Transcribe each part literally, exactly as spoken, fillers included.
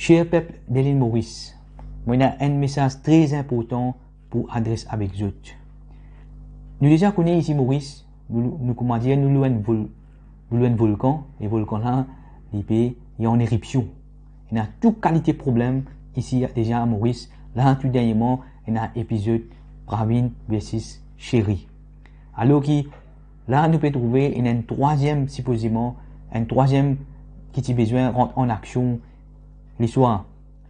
Ser pep de Lil Moris, mo ena enn mesaz tre inportan pou adres avek zot. Nou deza kone isi Moris, nou, nou, koumadir, nou lor enn vol-, nou lor enn volkan, e volkan la, li pe, li an eripsion. Ena tou kalite problem isi deza a Moris. La, tou derniereman, ena epizod Pravin versus Sherry. Alor ki, la, nou pe trouve ena enn trwaziem, sipozeman, enn trwaziem ki ti bizin rant an aksion, liswa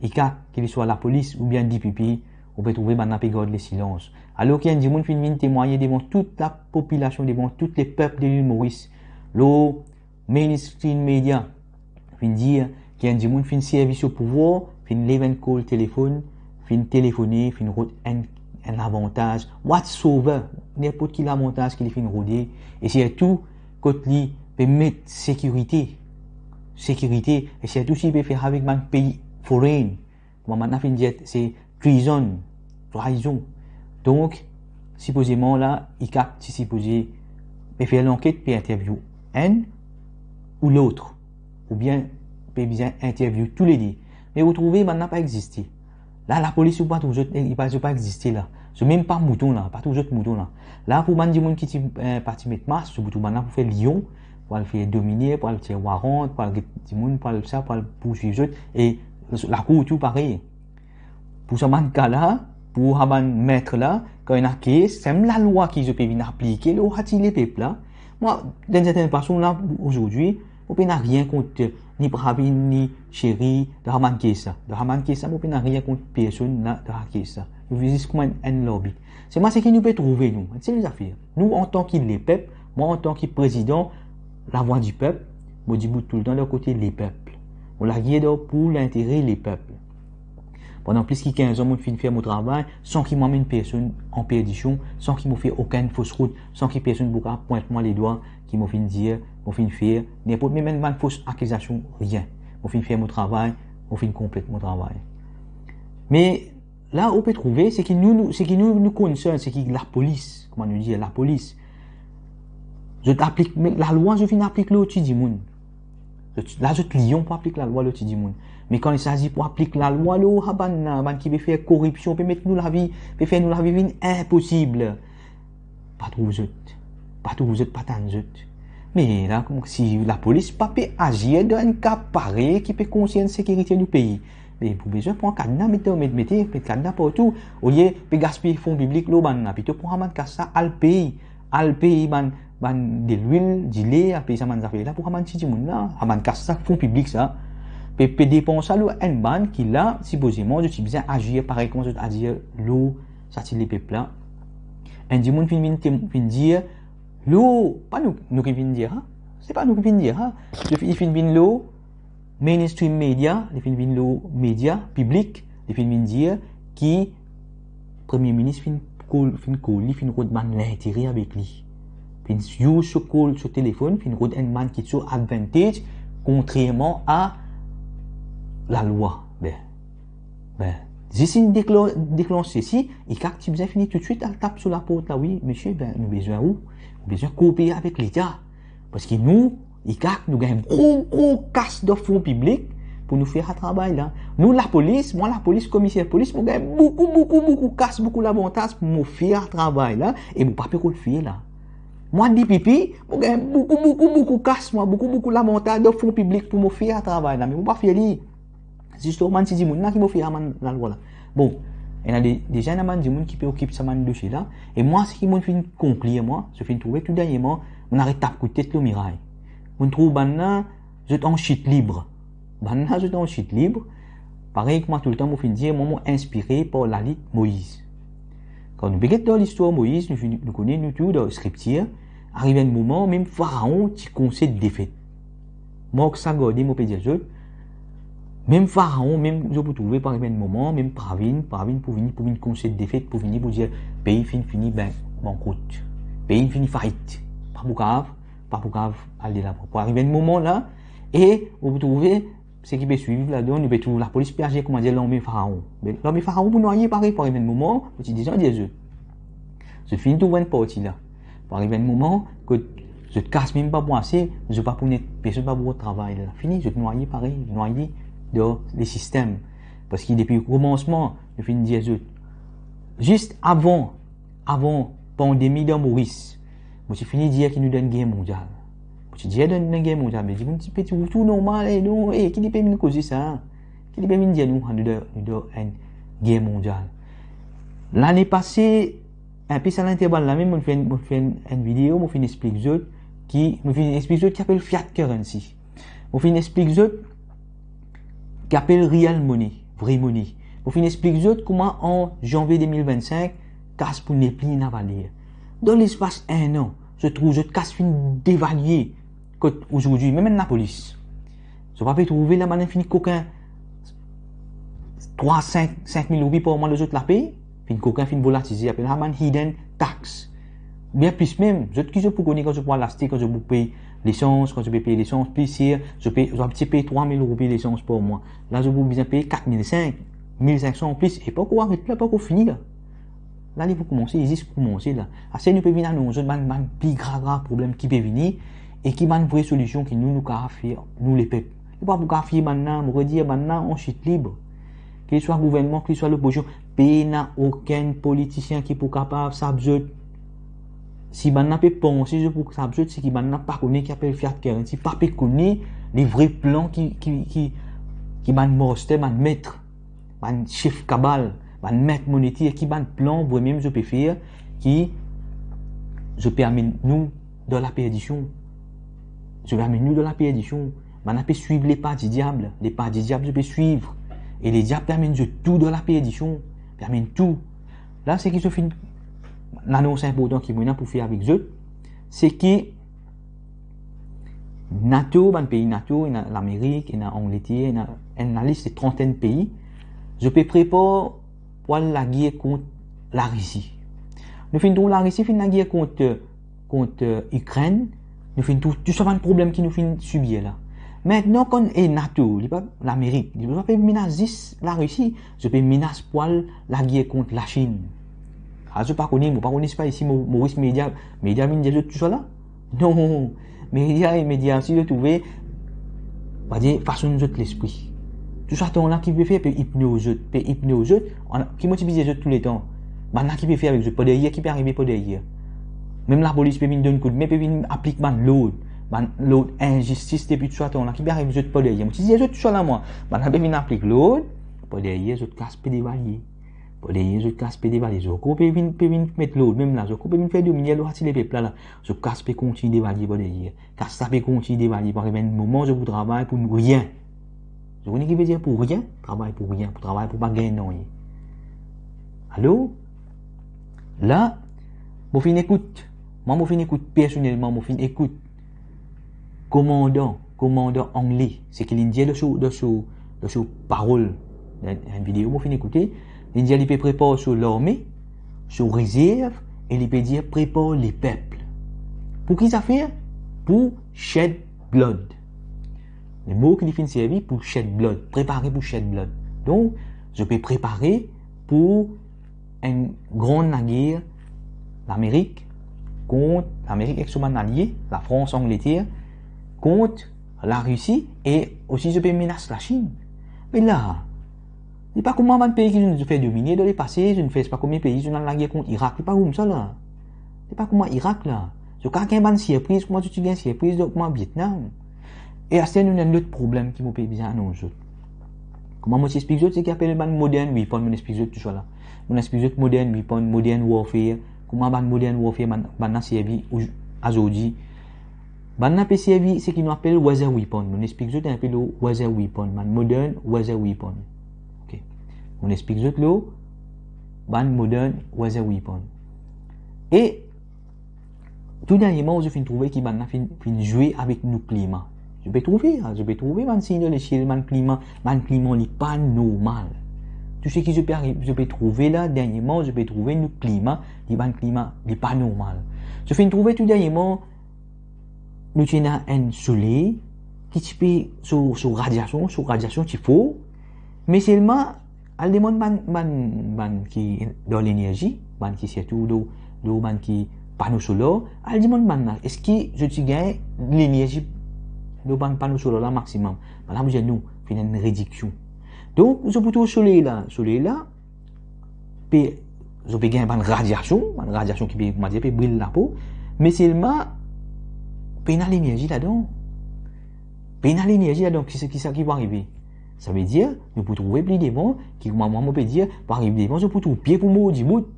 ICAC, ki liswa lapolis oubien D P P, ou pe trouve bannla pe gard lesilans. Alor ki enn dimoun finn vinn temwagne devan tou lapopilasion, devan tou lepep de Lil Moris, lor mainstream media, finn dir ki enn dimoun finn servi so pouvwar, finn lev enn call telefonn, finn telefone, finn rod enn, enn lavantaz, whatsoever, ninport ki lavantaz ki li finn rode, e sirtou kot li pe met sekirite, sekirite, e sirtou si li pe fer avek bann pei foreign, kouma bann la finn dir, se treason, trahison. Donk, sipozeman la, ICAC ti sipoze pe fer lanket, pe interview enn ou lot, oubien pe bizin interview toulede. Me ou trouve, bannla pa existe. La, lapolis, ou pa trouv zot, e pa, zot pa existe la. Zot mem pa mouton la, pa trouv zot mouton la. La, pou bann dimoun ki ti, eh, pa ti met mask, zot pou trouv bannla pou fer lion, pou al fer domine, pou al tir warant, pou al get dimoun, pou al sa, pou al pourswiv zot, e lakour tou parey. Pou sa bann ka la, pou sa bann met la, kan ena kes, se mem lalwa ki zot pe vinn aplike lor sa ti lepep la. Mwa, dan enn sertenn fason la, azordi, mo pena rien kont ni Pravin, ni Sherry, dan sa bann kes la. Dan sa bann kes la, mo pena rien kont personn la, dan sa kes la. Mo vinn zis kouma enn, enn larbit. Selman seki nou pe trouve nou, enn sel zafer. Nou, antan ki lepep, mwa, antan ki prezidan Lavwa Dipep, mo dibout toultan dan kote lepep. Mo lagir dan pou lintere lepep. Pandan plis ki kinz an, mo finn fer mo travay, san ki mo amenn personn an perdision, san ki mo fer okenn fos rout, san ki personn pou kav pwint mwa ledwa, ki mo finn dir, mo finn fer, ninport mem enn bann fos akizasion, rien. Mo finn fer mo travay, mo finn konplet mo travay. Me la, ou pe trouve, seki nou, nou, seki nou, nou konsern, seki lapolis, kouma nou dir, lapolis, zot aplik, me lalwa, zot finn aplik lor ti dimoun. Zot, la, zot lion pou aplik lalwa lor ti dimoun. Me kan li sazi pou aplik lalwa lor sa bann, bann ki pe fer koripsion, pe met nou lavi, pe fer nou lavi vinn inposib, pa trouv zot. Pa trouv zot, pa tann zot. Me la, koumsi lapolis pa pe azir dan enn ka parey ki pe konsern sekirite nou pei. Me pou bizin pran kadna, met, met, mete, met kadna partou. Olie pe gaspiy fon piblik lor bannla, plito pran sa bann kas la, al pey, al pey bann, bann delwil, dile, al pey sa bann zafer la, pou sa bann ti dimoun la, sa bann kas la, fon piblik sa, pe, pe depans sa lor enn bann ki la, sipozeman, zot ti bizin azir parey kouma zot azir lor sa ti lepep la. Enn dimoun finn vinn tem-, finn dir, lor, pa nou, nou ki finn dir sa, se pa nou ki finn dir sa, li finn, li finn vinn lor mainstream media, li finn vinn lor media piblik, li finn vinn dir ki Premie Minis finn call, finn call li, finn rod bann lintere avek li. Finn use so call, so telefonn, finn rod enn bann ki so advantage, kontrerman a lalwa. Be, be, zis inn dekla-, deklans sesi, ICAC ti bizin fini toutswit al tap so laport la, wi, misie, be, nou bizin ou, nou bizin koopere avek Leta. Paski nou, ICAC, nou gagn gro, gro kas dan fon piblik pou nou fer sa travay la. Nou, lapolis, mwa, lapolis, komiser polis, mo gagn boukou, boukou, boukou kas, boukou lavantaz pou mo fer sa travay la, e mo pa pe rod fer la. Mwa, D P P, mo gagn boukou, boukou, boukou kas, mwa, boukou, boukou lavantaz dan fon piblik pou mo fer sa travay la, me mo pa fer li. Zisteman, bann ti dimoun la ki mo fer sa bann lalwa la. Bon, ena de, deza ena bann dimoun ki pe okip sa bann dosie la. E mwa, seki mo finn konklir, mwa, so finn trouve tou derniereman, mo aret tap kout tet lor miray. Mo trouv bannla, zot an sit lib. Bannla, zot an sit lib. Parey kouma toultan mo finn dir, mwa, mo inspire par lalit Moiz. Kan nou pe get dan listwar Moiz, nou finn, nou kone nou tou dan Skriptir, ariv enn moman, mem Faraon ti konsed defet. Mark sa, gade, mo pe dir zot, mem Faraon, mem zot pou trouve, pou ariv enn moman, mem Pravin, Pravin pou vini, pou vinn konsed defet, pou vini pou dir, pei finn fini, be, bankrot. Pei finn fini, fait. Pa pou kav, pa pou kav al de lavan. Pou ariv enn moman la, e ou pou trouve, seki pe swiv ladan, nou pe trouv lapolis pe azir koumadir larme Faraon. Be, larme Faraon pou nwaye parey, pou ariv enn moman, mo ti deza dir zot. Zot finn trouv enn parti la. Pou ariv enn moman, kot zot kas mem pa pou ase, zot pa pou net, personn pa pou rod travay la. Fini, zot nwaye parey, nwaye. dan lesistem. Parski depi komansman, nou finn dir zot, zis avan, avan pandemi dan Moris, mo ti fini dir ki nou dan enn ger mondial. Mo ti dir dan, dan enn ger mondial, me dimoun ti pe trouv tou normal, e non, e ki li pe vinn koze sa? Ki li pe vinn dir nou, nou dan, nou dan enn ger mondial? Lane pase, inpe sa interval la mem, mo finn, mo finn fer enn video, mo finn explik zot ki, mo finn explik zot ki apel fiat currency. Mo finn explik zot ki apel real money, vre mone. Mo finn explik zot kouma an zanvie de mil vinn-sink, kas pou nepli ena valer. Dan lespas enn an, zot trouv zot kas finn devalie kot azordi, mem enn lapolis. Zot pa pe trouve la bann finn kokin trwa, sink, sink mil roupi par mwa lor zot lapey, finn kokin, finn volatize, apel sa bann hidden tax. Bien plis mem, zot ki zot pou kone kan zot pou al aste, kan zot pou pey lesans, kan zot pe pey lesans pli ser, zot pe, zot ti pey trwa mil roupi lesans par mwa. La zot pou bizin pey kat mil sink, mil sink san plis, e pa ankor aret la, pa ankor fini la. La li pou koumanse, li zis koumanse la. Aster nou pe vinn anons zot bann, bann pli grav, grav problem ki pe vini, e ki bann vre solision ki nou, nou kapav fer, nou lepep. Nou pa pou kapav fer bann la, mo redir, bann la an sit lib. Ki li swa gouvernman, ki li swa lopozision, pena okenn politisien ki pou kapav sap zot. Si bann la pe panse zot pou sap zot, se ki bann la pa kone ki apel fiat currency, pa pe kone le vre plan ki, ki, ki, ki bann master, bann met, bann sef kabal, bann met monete, ki bann plan vremem zot pe fer, ki zot pe amenn nou dan laperdision. Zot pe amenn nou dan laperdision. Bann la pe swiv lepa didiab, lepa didiab zot pe swiv. E lediab pe amenn zot tou dan laperdision, pe amenn tou. La, seki zot finn, lanons inportan ki mo ena pou fer avek zot, seki NATO, bann pei NATO, ena Lamerik, ena Angleter, ena enn lalis de trantenn pei, zot pe prepar pou al lager kont Larisi. Nou finn trouv Larisi finn lager kont, kont, eh, Ikrenn, nou finn trouv tou sa bann problem ki nou finn sibir la. Aster, kan, e NATO, li pa, Lamerik, li pa pe menas zis Larisi, zot pe menas pou al lager kont Lachinn. Ah, zot pa kone, mo pa kone, se pa isi Mo-, Moris Media, Media vinn dir zot tou sa la? Non, media e media osi, zot trouve, pa dir, fason zot lespri. Tou sa tan la ki pe fer, pe ipnoz zot, pe ipnoz zot. An, ki mo ti pe dir zot touletan, bann la ki pe fer avek zot, par deryer, ki pe arive par deryer? Mem lapolis pe vinn donn koudme, pe vinn aplik bann lord, bann lord inzistis depi tou sa tan la, ki pe arive zot par deryer? Mo ti dir zot tou sa la mwa, bann la pe vinn aplik lord, par deryer zot kas pe devalie. Par deryer zot kas pe devalie, zot ankor pe vinn, pe vinn met lord mem la, zot ankor pe vinn fer domine lor sa ti lepep la, la. Zot kas pe kontign devalie par deryer. Kas sa pe kontign devalie, pou arive enn moman zot pou travay pou rien. Zot kone ki vedir pou rien? Travay pou rien, pou travay pou pa gagn nanye. Alor, la, mo finn ekout, mwa mo finn ekout personelman, mo finn ekout komandan, komandan angle, seki linn dir dan so, dan so, dan so parol, dan enn video mo finn ekoute, linn dir li pe prepar so larme, so rezerv, e li pe dir prepar lepep. Pou ki zafer? Pou shed blood. Lemo ki li finn servi, pou shed blood, prepare pou shed blood. Donk, zot pe prepare pou enn gran lager, Lamerik kont, Lamerik ek so bann alie, Lafrans, Angleter, kont Larisi, e osi zot pe menas Lachinn. Me la, li pa kouma bann pei ki zot fer domine dan lepase, zot fer, se pa konbien pei zot al lager kont Irak, li pa koumsa la. Li pa kouma Irak la. Zot kapav gagn bann sirpriz, kouma zot ti gagn sirpriz dan, kouma Vietnam. E aster nou ena enn lot problem ki mo pe bizin anons zot. Kouma mo ti explik zot, seki apel bann modern weapon, mo explik zot tou sa la. Mo explik zot modern weapon, modern warfare, kouma bann modern warfare, bann, bann la servi ou, azordi. Bann la pe servi seki nou apel weather weapon. Mo explik zot inpe lor weather weapon, bann modern weather weapon. Ok. Mo explik zot lor bann modern weather weapon. E tou dernyerman, zot finn trouve ki bann la finn, finn zwe avek nou klima. Zot pe trouve, zot pe trouve bann sign dan lesiel, bann klima, bann klima li pa normal. Tou seki zot pe arive, zot pe trouve la, dernyerman, zot pe trouve nou klima, li bann klima, li pa normal. Zot finn trouve tou dernyerman, nou ti ena enn soley ki ti pe, so, so radiasion, so radiasion ti for, me selman, al demann bann, bann, bann ki dan lenerzi, bann ki sirtou lor, lor bann ki pano solar, al demann bann la, eski zot ti gagn lenerzi lor bann pano solar la maximum? Bann la pou dir nou, Finn enn rediksion. Donk, zot pou trouv soley la, soley la, pe, zot pe gagn bann radiasion, bann radiasion ki pe, kouma dir, pe bril lapo, me selman, pena lenerzi ladan. Pena lenerzi ladan, ki sa, ki sa ki pou arive? Savedir, nou pou trouve pli devan, ki kouma mwa mo pe dir, pou ariv devan, zot pou trouv pie pou mordi bout.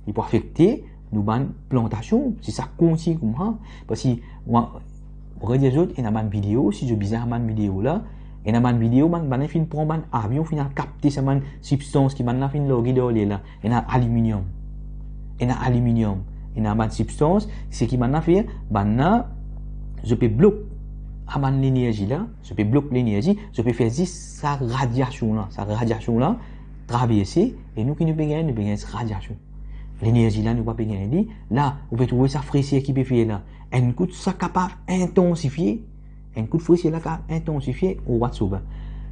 Li pou afekte nou bann plantasion, si sa kontign koumsa. Parski, mwa, mo redir zot, ena bann video, si zot bizin sa bann video la, ena bann video, bann, bann finn pran bann avion, finn al kapte sa bann sibstans ki bann la finn large dan ler la. Ena aliminiom. Ena aliminiom. Ena bann sibstans, seki bann la fer, bann la, zot pe blok sa bann lenerzi la, zot pe blok lenerzi, zot pe fer zis sa radiasion la, sa radiasion la, traverse, e nou ki nou pe gagn, nou pe gagn radiasion. Lenerzi la, nou pa pe gagn li. La, ou pe trouve sa freser ki pe fer la. Enn kout sa kapav intansifie, enn kout freser la kapav intansifie, ou whatsoever.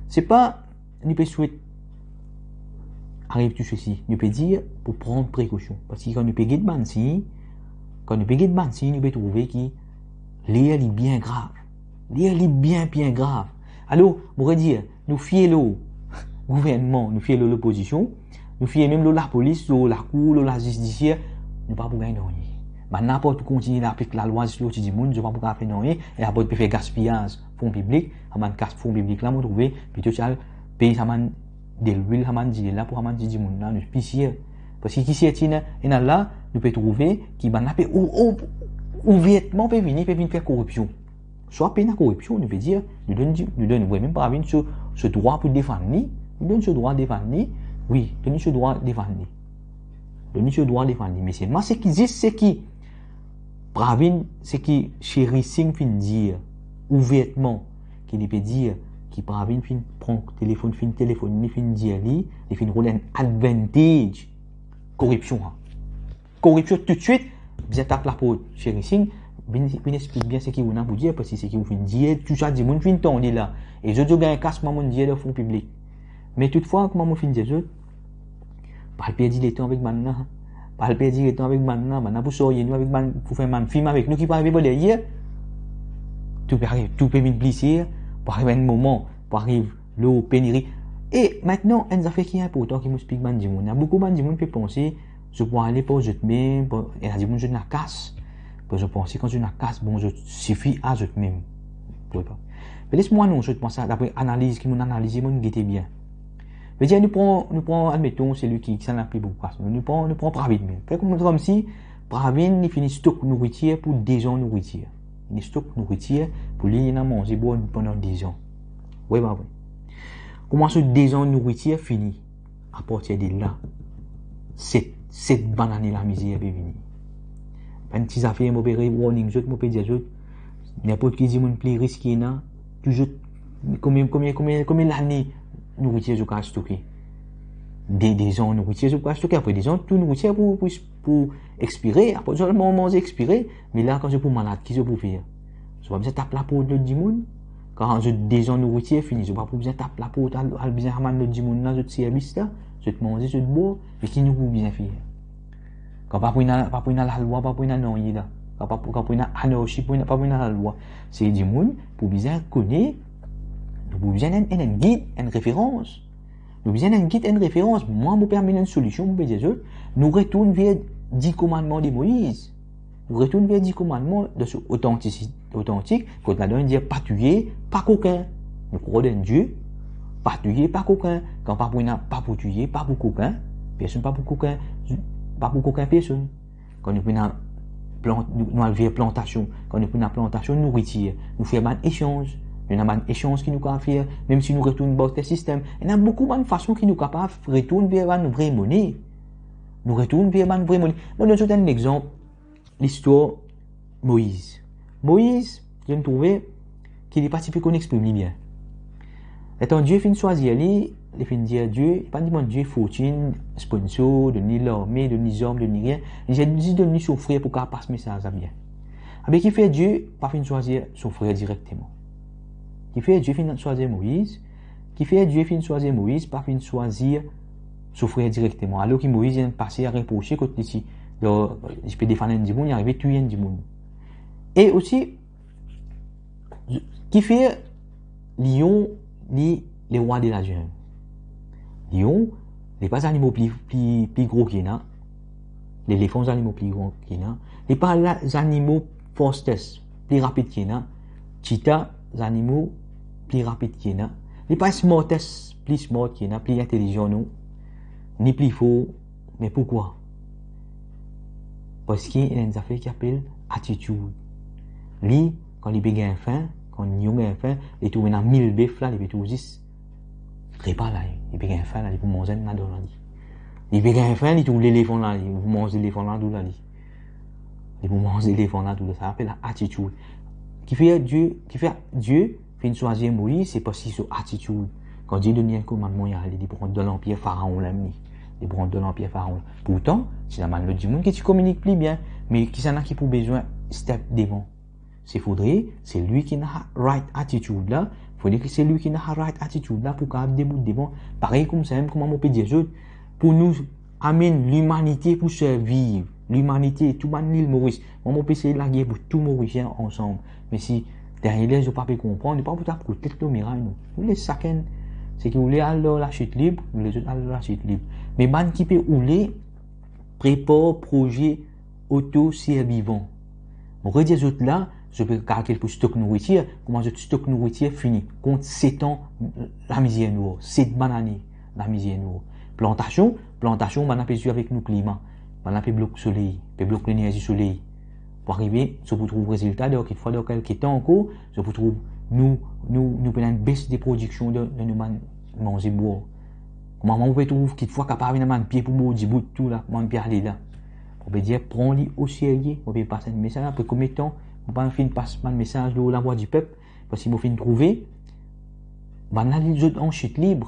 Se pa, nou pe swet ariv tou sesi. Nou pe dir pou pran prekosion. Parski kan nou pe get bann sign, kan nou pe get bann sign, nou pe trouve ki ler li bien grav. Ler li bien, bien grav. Alor, mo redir, nou fier lor gouvernman, nou fier lor lopozision, nou fier mem lor lapolis, lor lakour, lor lazistis, nou pa pou gagn nanye. Bann la pou kontign aplik lalwa zis lor ti dimoun, zot pa pou kapav fer nanye, e apre pe fer gaspiyaz fon piblik, sa bann kas fon piblik la, mo trouve, plito ti al pey sa bann delwil, sa bann dile la, pou sa bann ti dimoun la, nou pli sir. Parski ki sertin ena la, nou pe trouve ki bann la pe ou, ou, ouvertman pe vini, pe vinn fer koripsion. Swa pena koripsion, nou pe dir, nou donn, nou donn, wi, mem Pravin so, so drwa pou defann li, nou donn so drwa defann li, wi, donn li so drwa defann li. Donn li so drwa defann li. Me selman seki, zis seki Pravin, seki Sherry Singh finn dir ouvertman, ki li pe dir ki Pravin finn pran telefonn, finn telefonn, li finn dir li, li finn rod enn advantage, koripsion, an. Koripsion toutswit, bizin tap laport. Sherry Singh, vinn, vinn explik bien seki ou ena pou dir, parski seki ou finn dir, tou sa dimoun finn tande la. E zot, zot gagn kas, kouma mo dir, dan fon piblik. Me toutfwa, kouma mo finn dir zot, pa al perdi letan avek bann la. Pa al perdi letan avek bann la. Bann la pou sarye nou avek bann, pou fer bann fim avek nou ki pou arive par deryer. Tou pe ariv, tou pe vinn pli sir, pou ariv enn moman, pou ariv lor peniri. E mintnan, enn zafer ki inportan ki mo explik bann dimoun. Ena boukou bann dimoun pe panse, zot pou ale par zotmem, par, ena dimoun zot ena kas, par zot panse kan zot ena kas, bon, zot sifi a zotmem. Wi, pa. Me les mo anons zot, mwa sa, dapre analiz ki mo analize, mo gete bien. Vedir, nou pran, nou pran, admeton, selwi ki, kisannla pli boukou kas. Nou, nou pran, nou pran Pravin mem. Fer kouma, koumsi Pravin, li finn stok nouritir pou dezan nouritir. Li stok nouritir pou li, li ena manze, bwar pandan dezan. Wi, pa vre? Kouma so dezan nouritir fini, apartir de la, set, set bann ane lamizer pe vini. Bann ti zafer, mo pe re-warning zot, mo pe dir zot, ninport ki dimoun pli ris ki ena, touzour, konbien, konbien, konbien, konbien lane nouritir zot kapav stoke? De, dezan nouritir zot kapav stoke, apre dezan, tou nouritir pou, pou, pou expire, apre zot manze expire, me la, kan zot pou malad, ki zot pou fer? Zot pa bizin tap laport lot dimoun. Kan zot dezan nouritir fini, zot pa pou bizin tap laport, al, al bizin amann lot dimoun la, zot servis la, zot manze, zot bwar, me ki nou pou bizin fer? Kan pa pou ena, pa pou ena lalwa, pa pou ena nanye la. Kan pa pou, kan pou ena anarsi, pou ena, pa pou ena lalwa. Se dimoun pou bizin kone, nou pou bizin enn, enn, enn gid, enn referans. Nou bizin enn gid, enn referans. Mwa, mo pe amenn enn solision, mo pe dir zot, nou retourn ver Dis Komannman de Moiz. Nou retourn ver Dis Komannman dan so otantisi-, otantik, kot ladan li dir pa touye, pa kokin. Nou krwar dan Bondie, pa touye, pa kokin. Kan pa pou ena, pa pou touye, pa pou kokin, personn pa pou kokin, pa pou kokin personn. Kan nou pou ena plant-, nou, nou al ver plantasion, kan nou pou ena plantasion nouritir, nou fer bann esanz. Nou ena bann esanz ki nou kapav fer, mem si nou retourn barter sistem. Ena boukou bann fason ki nou kapav retourn ver bann vre mone. Nou retourn ver bann vre mone. Mo donn zot enn lexanp, listwar Moiz. Moiz, zot trouve ki li pa ti pe konn exprim li bien. Letan Die finn swazir li, li finn dir Die, li pa dimann Die fortin, sponsor, donn li larme, donn li zarm, donn li rien. Li zis donn li so frer pou kapav pas mesaz la bien. Abe kifer Die pa finn swazir so frer direkteman? Kifer Die finn swazir Moiz? Kifer Die finn swazir Moiz, pa finn swazir so frer direkteman? Alor ki Moiz inn pase a reprose kot li ti, li ti pe defann enn dimoun, li arive touy enn dimoun. E osi, kifer lion li lerwa de lazeng. Lion, li pa zanimo pli, pli, pli gro ki ena. Lelefan, zanimo pli gro ki ena. Li pa la, zanimo fastest, pli rapid ki ena. Chita, zanimo pli rapid ki ena. Li pa smartest, pli smart ki ena, pli intelizan, non. Ni pli for, me poukwa? Parski ena enn zafer ki apel attitude. Li, kan li pe gagn fin, kan lion gagn fin, li trouv ena mil bef la, li pe trouv zis repa la, li pe gagn fin la, li pou manz enn ladan la, li. Li pe gagn fin, li trouv lelefan la, li pou manz lelefan la tou la, li. Li pou manz lelefan la tou la, sa apel attitude. Kifer Die, kifer Die finn swazir Moiz, se parski so attitude. Kan Die donn li enn komannman, li ale, li pou rant dan lanpir Faraon la mem. Li pou rant dan lanpir Faraon. Pourtan, ti ena bann lot dimoun ki ti kominik pli bien, me kisannla ki pou bizin step devan? Se fodre, se li ki ena right attitude la, fodre ki se li ki ena right attitude la pou kapav debout devan. Parey koumsa mem, kouma mo pe dir zot, pou nou amenn limanite pou sirviv, limanite, tou bann Lil Moris. Mwa, mo pe sey lager pou tou Morisien ansam. Me si dernie ler zot pa pe konpran, nou pa pou tap kout tet lor miray, non. Nou les sakenn, seki oule al lor lasit lib, nou les zot al lor lasit lib. Me bann ki pe oule, prepar proze oto-sirvivan. Mo redir zot la, zot pe kalkil pou stok nouritir, kouma zot stok nouritir fini, kont set an lamizer nwar, set bann ane lamizer nwar. Plantasion, plantasion, bann la pe zwe avek nou klima, bann la pe blok soley, pe blok lenerzi soley. Pou arive, zot pou trouv rezilta, dan kikfwa, dan kelke tan ankor, zot pou trouv nou, nou, nou pena enn bes de prodiksion dan, dan nou bann manze bwar. Kouma mo pe trouv kikfwa kapav ena bann pie pou bord dibout tou la, kouma mo pe ale la. Mo pe dir, pran li oserye, mo pe pas enn mesaz, apre komie tan, mo pa finn pas bann mesaz lor Lavwadipep, parski mo finn trouve, bann la, zot an sit lib.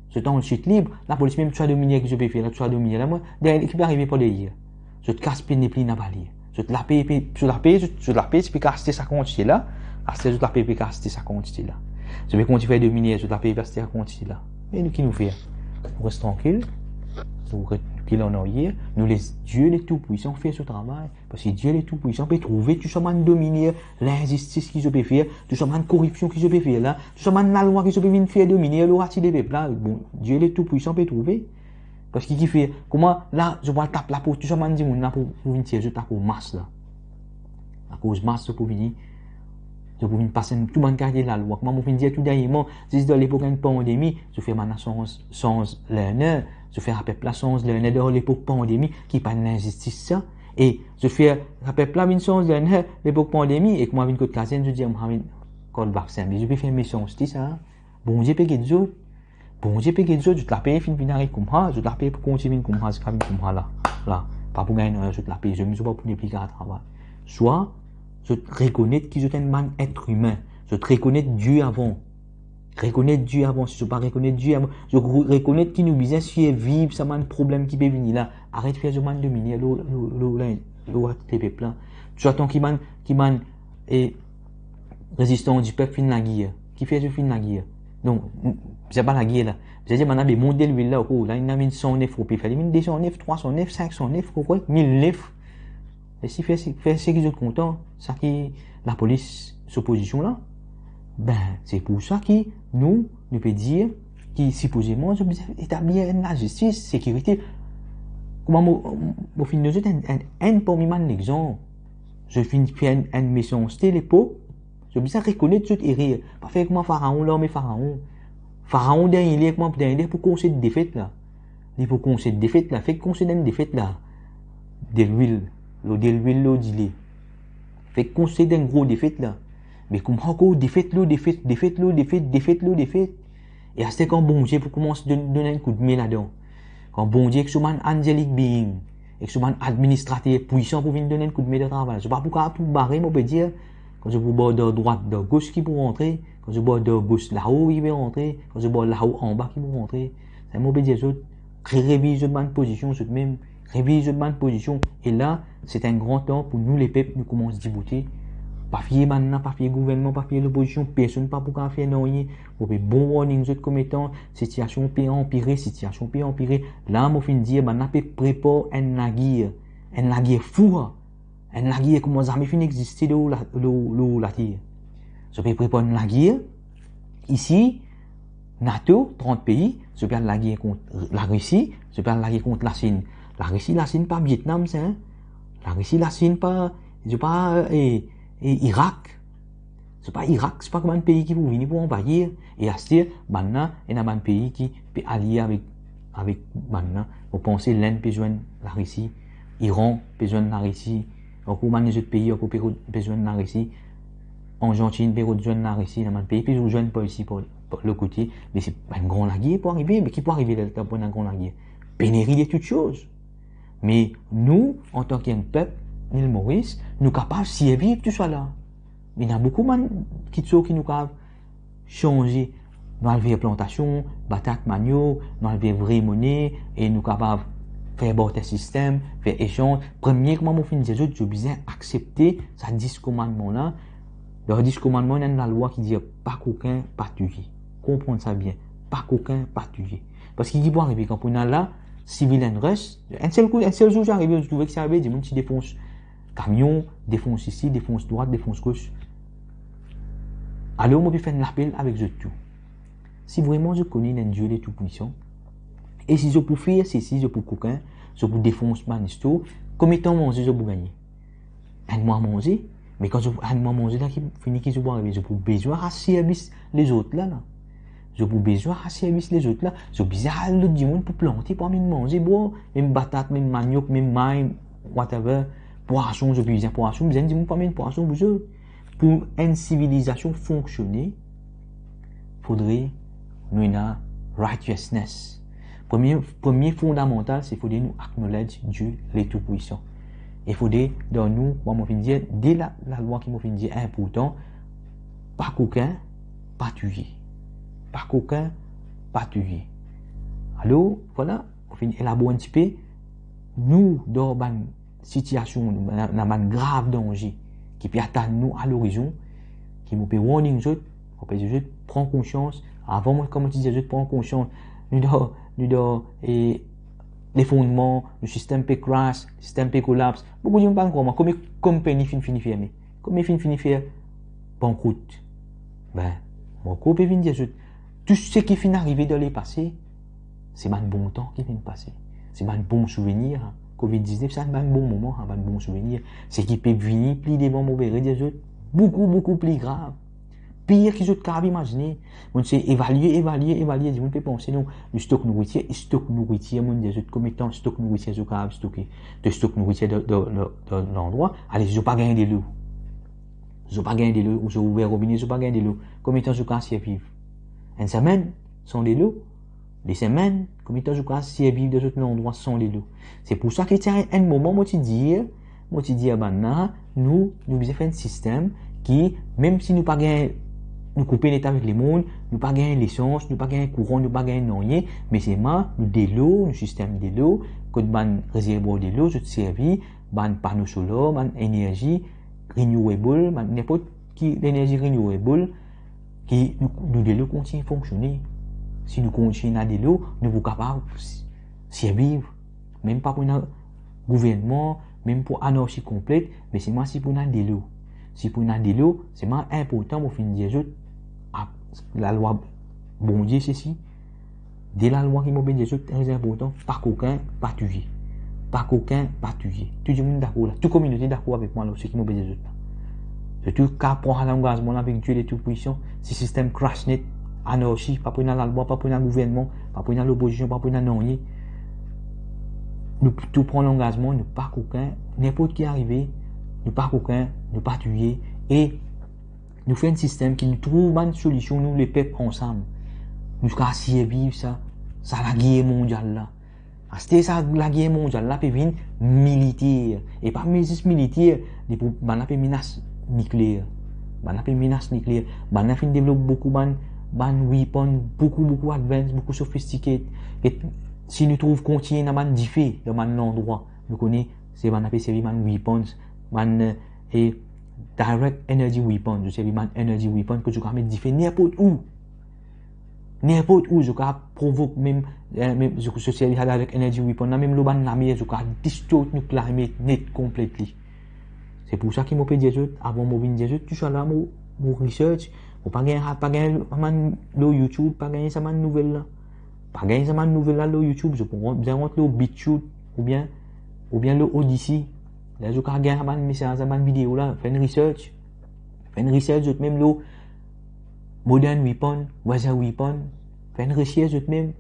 Zot an sit lib, lapolis mem, tou sa dominer ki zot pe fer la, tou sa dominer la, mwa, dernie ki pe arive par deryer? Zot kas pene pli nabali. Zot lape pe, zot lape, zot, zot lape, ti pe kapav aste sa kantite la, aster zot lape pe kapav aste sa kantite la. Zot pe kontign fer dominer, zot lape pe aste sa kantite la. Me nou, ki nou fer? Nou res trankil, nou re-, rekil an aryer, nou les Die le Tout-Puissant fer so travay, parski Die le Tout-Puissant pe trouve tou sa bann dominer, linzistis ki zot pe fer, tou sa bann koripsion ki zot pe fer la, tou sa bann lalwa ki zot pe vinn fer dominer lor latet lepep la, bon, Die le Tout-Puissant pe trouve. Parski kifer, kouma la, zot pou al tap laport tou sa bann dimoun la pou, pou vinn tir zot lakour mas la. Lakour mas, zot pou vini, zot pou vinn pas enn tou bann kalite lalwa. Kouma mo finn dir tou dernyeman, zis dan lepok enn pandemi, zot fer bann la sanz, sanz lerner, zot fer lapep la sanz lerner dan lepok pandemi, ki pa enn linzistis sa. E zot fer lapep la vinn sanz lerner lepok pandemi, e kouma vinn kot kazenn, zot dir, "Mo vinn kot vaksin." Me zot pe fer mesanste sa. Bondie pe get zot. Bondie pe get zot, zot lape finn vinn ariv koumsa, zot lape pou kontign vinn koumsa, ziska vinn koumsa la. La, pa pou gagn nanye, zot lape, zot, zot pa pou nepli kapav travay. Swa zot rekonet ki zot enn bann et imin, zot rekonet Die avan. Rekonet Die avan, si zot pa rekonet Die avan, zot re-, rekonet ki nou bizin sirviv sa bann problem ki pe vini la. Aret fer zot bann dominer lor, lor, lor, lor, lor lepep la. Tou sa tan ki bann, ki bann, e, rezistan dipep finn lager. Kifer zot finn lager? Donk, n-, bizin pa lager la. Bizin dir, bann la pe mont delwil la, ok, la, inn amenn san nef roupi, fer li vinn de san nef, trwa san nef, sink san nef, kokwa, mil nef. E si fer, si, fer seki zot kontan, sa ki lapolis so pozision la, ben, se pou sa ki nou, nou pe dir ki sipozeman, zot bizin etablir enn lazistis, sekirite. Kouma mo, mo finn donn zot enn, enn, enn parmi bann lexanp, zot finn fer enn, enn mesanste lepok, zot bizin rekonet zot erer. Pa fer kouma Faraon, larme Faraon. Faraon dernie ler, kouma dernie ler pou konsert defet la. Li pou konsert defet la, fek konsert enn defet la. Delwil, lor delwil, lor dile. Fek konsert enn gro defet la. Me kouma ankor defet lor defet, defet lor defet, defet lor defet. E aster kan Bondie pou koumans donn, donn enn koudme ladan. Kan Bondie ek so bann angelic being, ek so bann administrater pwisan pou vinn donn enn koudme dan travay. Zot pa pou kapav pou bare, mo pe dir, kan zot pou bord dan drwat, dan gos ki pou rantre, kan zot bord dan gos lao ki pe rantre, kan zot bord lao anba ki pou rantre. Sa mo pe dir zot, re-, reviz zot bann pozision zot mem, reviz zot bann pozision. E la, se enn gran tan pou nou lepep, nou koumans diboute. Pa fier bann la, pa fier gouvernman, pa fier lopozision, personn pa pou kapav fer nanye. Mo pe bon warning zot koumsa, sitiasion pe anpire, sitiasion pe anpire. La, mo finn dir, bann la pe prepar enn lager, enn lager fou, enn lager kouma zame finn existe lor la, lor, lor later. Zot pe prepar enn lager, isi, NATO, trant pei, zot pe al lager kont Larisi, zot pe al lager kont Lasinn. Larisi, Lasinn pa Vietnam, sa, hein. Larisi, Lasinn pa, zot pa, eh, eh, Irak. Zot pa Irak, zot pa bann pei ki pou vini pou anvayir. E aster, bann la, ena bann pei ki pe alie avek, avek bann la. Ou panse Lenn pe zwenn Larisi, Iran pe zwenn Larisi, ankor bann lezot pei ankor pe, pe zwenn Larisi, Arzantinn pe zwenn Larisi, ena bann pei pe zwenn par isi, par, par lot kote. Me se bann gran lager pou arive, me ki pou arive ler, ler pou ena gran lager? Peneri de tout soz. Me nou, antan ki enn pep, Lil Moris, nou kapav sirviv tou sa la. Ena boukou bann kitsoz ki nou kapav sanze. Nou al ver plantasion, batat, maniok, nou al ver vre mone, e nou kapav fer barter sistem, fer esanz. Premie, kouma mo finn dir zot, zot bizin aksepte sa dis komannman la. Dan dis komannman, ena enn lalwa ki dir pa kokin, pa touye. Konpran sa bien. Pa kokin, pa touye. Parski ki pou arive kan pou ena la civil unrest, enn sel kou, enn sel zour sa arive, zot trouve ki sa arive, dimoun ti defons kamion, defons isi, defons drwat, defons gos. Alor, mo pe fer enn lapel avek zot tou. Si vreman zot kone ena enn Die Letou-Pwisan, e si zot pou fer sesi, zot pou kokin, zot pou defons bann istor, konbien tan manze zot pou gagne? Enn mwa manze. Me kan zot enn mwa manze la ki fini, ki zot pou arive? Zot pou bizin al servi lezot la, la. Zot pou bizin al servi lezot la. Zot bizin al lot dimoun pou plante, pou amenn manze, bro. Mem batat, mem maniok, mem may, whatever. Pwason, zot bizin pwason, bizin dimoun pou amenn pwason pou zot. Pou enn sivilizasion fonksione, fodre nou ena righteousness. Premie, premie fondamantal, se fodre nou acknowledge Die Letou-Pwisan. E fodre dan nou, kouma mo finn dir, de la, lalwa ki mo finn dir inportan, pa kokin, pa touye. Pa kokin, pa touye. Alor, vwala, mo finn elabor enn tipe, nou, dan bann sitiasion, dan, dan bann grav danze ki pe atann nou a lorizon, ki mo pe warning zot, mo pe dir zot, pran konsians. Avan mo, kouma ti dir zot, pran konsians. Nou dan, nou dan, e, lefrondman, nou sistem pe crash, sistem pe kolaps. Boukou dimoun pa krwar mwa, konbien konpani finn fini ferme? Konbien finn fini fer bankrout? Be, mo ankor pe vinn dir zot, tou seki finn arive dan lepase, se bann bon tan ki finn pase. Se bann bon souvenir, ha. Covid diznef, se bann bon moman, ha, bann bon souvenir. Seki pe vini pli devan, mo pe redir zot, boukou, boukou pli grav. Pir ki zot kapav imazine. Mo ti evalie, evalie, evalie, dimoun pe panse, non, nou stok nouritir, stok nouritir, mo dir zot, konbien tan stok nouritir zot kapav stoke? To stok nouritir dan, dan, dan, dan landrwa, ale, zot pa gagn delo. Zot pa gagn delo, ou zot ouver robine, zot pa gagn delo. Konbien tan zot kapav sirviv? Enn semenn san delo? De semenn? Konbien tan zot kapav sirviv dan zot landrwa san delo? Se pou sa ki ti enn moman mo ti dir, mo ti dir bann la, nou, nou bizin fer enn sistem ki, mem si nou pa gagn, nou koupe net avek lemond, nou pa gagn lesans, nou pa gagn kouran, nou pa gagn nanye, me selman nou delo, nou sistem delo, kot bann rezervwar delo, zot servi, bann pano solar, bann enerzi renewable, bann ninport ki lenerzi renewable, ki nou, nou delo kontign fonksione. Si nou kontign ena delo, nou pou kapav s-, sirviv. Mem pa pou ena gouvernman, mem pou anarsi konplet, me selman si pou ena delo. Si pou ena delo, selman inportan, mo finn dir zot, a, lalwa Bondie, sesi, de lalwa ki mo pe dir zot, tre inportan, pa kokin, pa touye. Pa kokin, pa touye. Tou dimoun dakor la, tou kominote dakor avek mwa lor seki mo pe dir zot la. Zot tou kapav pran langazman la avek Die Letou-Pwisan, si sistem crash net, anarsi, pa pou ena lalwa, pa pou ena gouvernman, pa pou ena lopozision, pa pou ena nanye. Nou tou pran langazman, nou pa kokin, ninport ki arive, nou pa kokin, nou pa touye, e nou fer enn sistem ki nou trouv bann solision, nou lepep ansam. Nou kapav sirviv sa, sa lager mondial la. Aster sa lager mondial la pe vinn militer. E pa zis militer, li pou, bann la pe menas nikleer. Bann la pe menas nikleer. Bann la finn devlop boukou bann, bann weapon, boukou, boukou advance, boukou sophisticated. E si nou trouv kontign ena bann dife dan bann landrwa, nou kone se bann la pe servi bann weapons, bann, e, direct energy weapon, zot servi bann energy weapon, kot zot kapav met dife ninport ou. Ninport ou, zot kapav provok mem, e, mem, zot, zot servi sa direct energy weapon la, mem lor bann lamer, zot kapav distort nou climate net completely. Se pou sa ki mo pe dir zot, avan mo vinn dir zot, tou sa la, mo, mo research, Ou pa gagn, pa gagn sa bann lor YouTube, pa gagn sa bann nouvel la. Pa gagn sa bann nouvel la lor YouTube, zot pou bizin rant lor BitChute oubien, oubien lor Odysee. La zot kav gagn sa bann mesaz, sa bann video la, fer enn research. Fer enn research zot mem lor Modern Weapon, Weather Weapon. Fer enn research zot mem.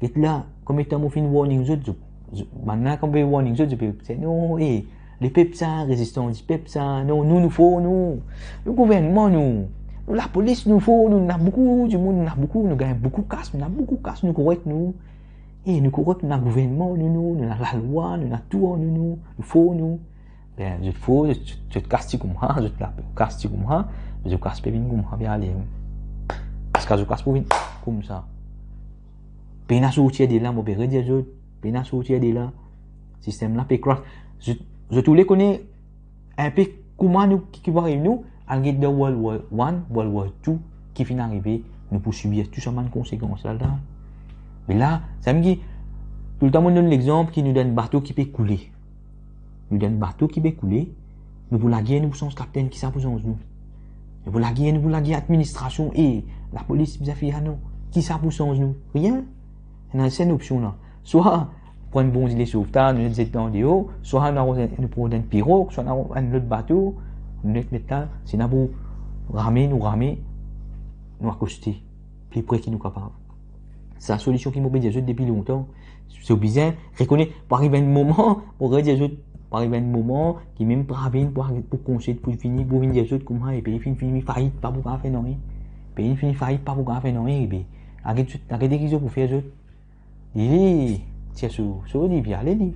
Get la, konbien tan mo finn warning zot, zot, zot, bann la kan mo pe warning zot, zot pe dir, "Non, eh, lepep sa, rezistans dipep sa, non, nou, nou for, nou. Nou gouvernman, nou. Nou lapolis, nou for, nou, nou ena boukou dimoun, nou ena boukou, nou gagn boukou kas, nou ena boukou kas, nou korek, nou. Eh, nou korek, nou ena gouvernman, nou, nou, nou ena lalwa, nou ena tou, nou, nou, nou for, nou." Be, zot for, zot, zot, zot kas ti koumsa, zot la, kas ti koumsa, zot kas pe vinn koumsa, be ale. Parski zot kas pou vinn koumsa. Pena sorti de la, mo pe redir zot, pena sorti de la. Sistem la pe crash. Zot, zot oule kone enpe kouma nou, ki, ki pou ariv nou, al get dan World War One, World War Two, ki finn arive, nou pou sibir tou sa bann konsekans la, la. Me la, samem ki, toultan mo donn lexanp ki nou dan enn bato ki pe koule. Nou dan enn bato ki pe koule, nou pou lager, nou pou sanz kaptenn, kisa pou sanz nou? Nou pou lager, nou pou lager administrasion e lapolis, bizin fer, non. Kisa pou sanz nou? Rien. Ena sel opsion la. Swa pran enn bon zile sovtaz, nou zet dan deor, swa nou, nou pran enn pirog, swa nou enn lot bato, nou met, met la, si nou pou rame, nou rame, nou akoste, pli pre ki nou kapav. Sa solision ki mo pe dir zot depi lontan. Zot bizin rekonet, pou ariv enn moman, mo redir zot, pou ariv enn moman ki mem pa vinn pou, pou konsey, pou fini, pou vinn dir zot kouma, e pei finn fini fait, pa pou kapav fer nanye. Pei finn fini fait, pa pou kapav fer nanye, e be, aget zot, aget ki zot pou fer zot. Li, li, tir so, so li, li ale li.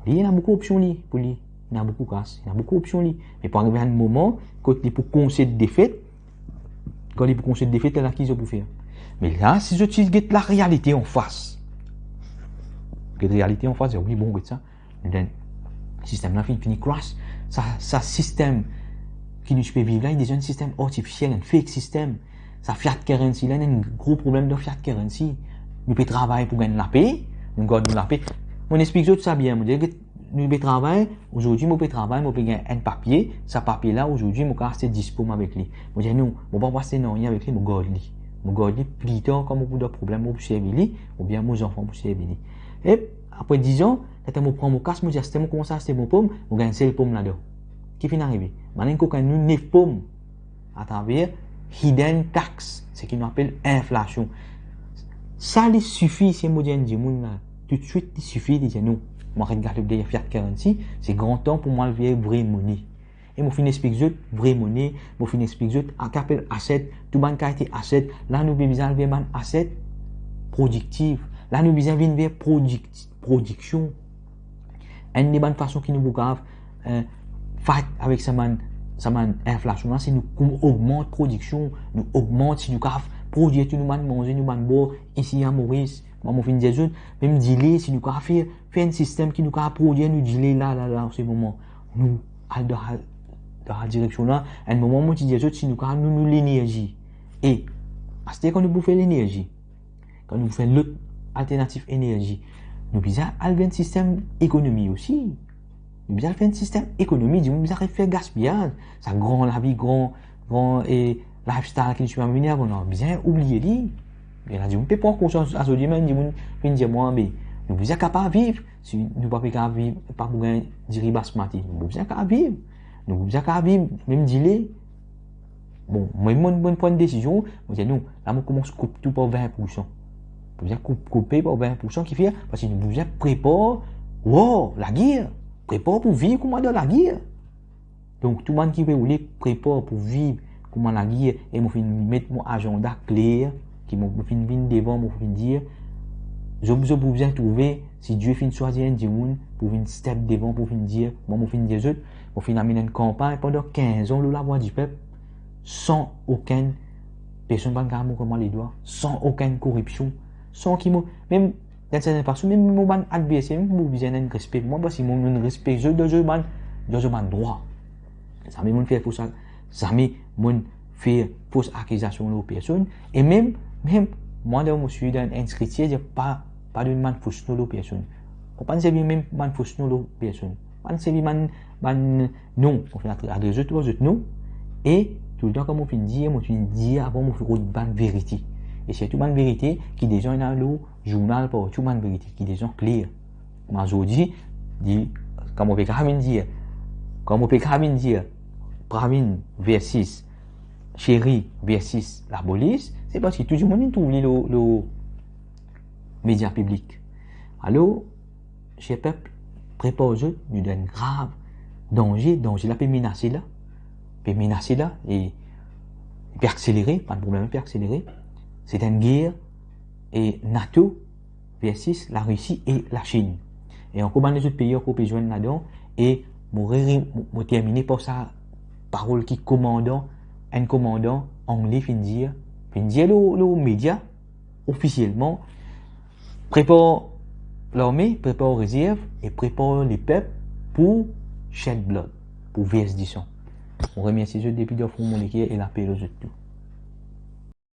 Li, ena boukou opsion li, pou li. Ena boukou kas, ena boukou opsion li. Me pou ariv enn moman, kot li pou konsey defet, kan li pou konsey defet, la ki zot pou fer? Me la, si zot ti get larealite anfas. Get realite anfas, dir, wi, bon, get sa. Then, sistem la finn fini crash. Sa, sa sistem ki nou ti pe viv la, li deza enn sistem artifisiel, enn fake sistem. Sa fiat currency la, ena enn gro problem dan fiat currency. Nou pe travay pou gagn lape, nou gard nou lape. Mo explik zot sa bien, mo dir, nou pe travay, azordi mo pe travay, mo pe gagn enn papie, sa papie la, azordi mo kav aste dis pom avek li. Mo dir, non, mo pa pou aste nanye avek li, mo gard li. Mo gard li, pli tar, kan mo pou dan problem, mo pou servi li, oubien mo zanfan pou servi li. E apre diz an, lerla mo pran mo kas, mo dir, aster mo koumans aste mo pom, mo gagn sel pom ladan. Ki finn arive? Bann kokin nou nef pom atraver hidden tax, seki nou apel inflasion. Sa li sifi, si mo dir enn dimoun la, toutswit li sifi, li dir, non, mo aret galop deryer fiat currency, se gran tan pou mo al vey vre mone. E mo finn explik zot vre mone, mo finn explik zot sa ki apel asset, tou bann kalite asset, la nou pe bizin al vey bann asset prodiktif. La nou bizin vinn vey prodik-, prodiksion. Enn de bann fason ki nou pou kav, eh, fight avek sa bann, sa bann inflasion la, se nou koum-, ogmant prodiksion, nou ogmant, si nou kav prodwir tou nou bann manze, nou bann bwar isi a Moris. Mwa, mo finn dir zot, mem dile, si nou kav fer, fer enn sistem ki nou kav prodwir nou dile la, la, la, an se moman. Nou al dan, dan sa direksion la. Enn moman, mo ti dir zot, si nou kav, nou, nou lenerzi. E, aster kan nou pou fer lenerzi, kan nou fer lot alternativ enerzi, nou bizin al vey enn sistem ekonomi osi. Nou bizin al fer enn sistem ekonomi, dimoun bizin aret fer gaspiyaz. Sa gran lavi, gran, gran, e, lifestyle ki nou ti pe vinn avan, nou bizin oubliye li. Me la, dimoun pe pran konsians azordi, mem dimoun finn dir mwa, be, nou bizin kapav viv, si nou pa pe kapav viv, pa pou gagn diri basmati, nou bizin kapav viv. Nou bizin kapav viv, mem dile, bon, mwa, mo, mo pran desizion, mo dir, non, la, mo koumans koup tou par vin poursan. Mo bizin koup, koupe par vin poursan, ki fer, parski nou bizin prepar war, lager. Prepar pou viv kouma dan lager. Donk, tou bann ki pe oule prepar pou viv kouma lager, e mo finn met mo azanda kler, ki mo, mo finn vinn devan, mo finn dir, zot, zot pou bizin trouve, si Die finn swazir enn dimoun pou vinn step devan, pou vinn dir, mwa, mo finn dir zot, mo finn amenn enn kanpagn pandan kinz an lor Lavwadipep, san okenn personn pa'nn kav mont mwa ledwa, san okenn koripsion, san ki mo, mem dan serten fason, mem mo bann adverser, mem mo bizin enn respe pou mwa, parski mo, mo respek zot dan zot bann, dan zot bann drwa. Zame mo'nn fer fos a-, zame mo'nn fer fos akizasion lor personn. E mem, mem, mwa, dan mo swiv dan enn skritir, dir pa, pa donn bann fos non lor personn. Mo pa'nn servi mem bann fos non lor personn. Pa'nn servi bann, bann non. Mo finn adres zot, zot non. E Toultan kan mo finn dir, mo finn dir avan mo finn rod bann verite. E sirtou bann verite ki deza ena lor zournal partou, bann verite ki deza kler. Kouma zordi, di, kan mo pe kapav vinn dir, kan mo pe kapav vinn dir, Pravin versus Sherry versus lapolis, se parski tou dimoun inn trouv li lor, lor media piblik. Alor, ser pep, prepar zot, nou dan enn grav danze, danze la pe menase la, pe menase la, e pe akselere, bann problem pe akselere. Se enn ger, e NATO versus Larisi e Lasinn. E ankor bann lezot pei ankor pe zwenn ladan, e mo re-, mo, mo termine par sa parol ki komandan, enn komandan angle finn dir, finn dir lor, lor media, ofisielman, prepar larme, prepar rezerv e prepar lepep pou shed blood, pou vers disan. Mo remersie zot depi dan fon mo leker e lape lor zot tou.